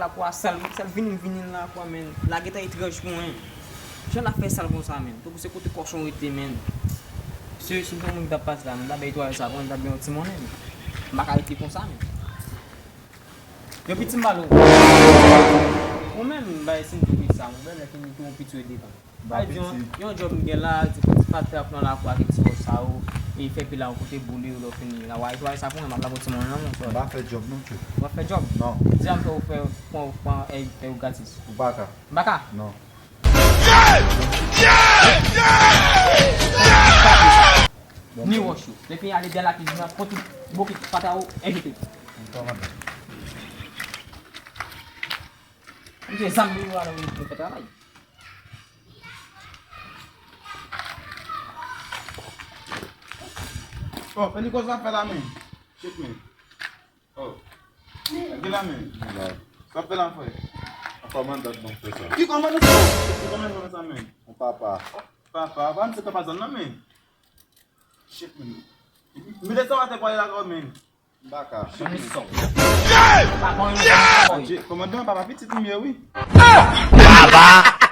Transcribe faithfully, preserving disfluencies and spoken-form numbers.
Lakwa sal, sal vini, vini lakwa, men. La gentan etranj pou mwen. Jan la fè sal konsa, men. Tankou se kote kòchon rete, men. Se, si m te yon moun ki t ap pase la, men, m ta bay netwaye sa pou mwen, m ta bay yon ti monnen, men. M pa ka rete konsa, men. Yon piti m pale w. Ou menm, bay si m di w sa, ou bèl lè fini tou yon piti w detan. Ba piti. Yon djòb m gen la, ti, ti patè ap nan lakou ak ti wòch sa yo, e fè pil la yon kote boule yo lè w fini. La, w a netwaye sa pou mwen, m ap lave yon ti monnen nan men w. M pa fè djòb non, tchè. W ap fè djòb? Non. Di a m fè w fè, pran, pran, e, fè yo gratis. Ou pa ka. M pa ka? Non. Ni wòch yo. Lè fini ale dèyè lakizin nan, pran tout bokit patè yo, e jete. M kòmandan. M se zam li yo alò, yo fè travay. Oh, Felico, sa fè la men. Shit, men. Oh. Gade la men. Sa fè la, frè. An kòmandan k ban fè sa. Ki kòmandan sa? Ki kòmandan sa men? Mon papa. Papa, pa m se papa zòn nan men. Shit, men. Mete sa atè pou ale lakay men. M pa ka. Kòmandan, papa pitit m ye wi. Papa!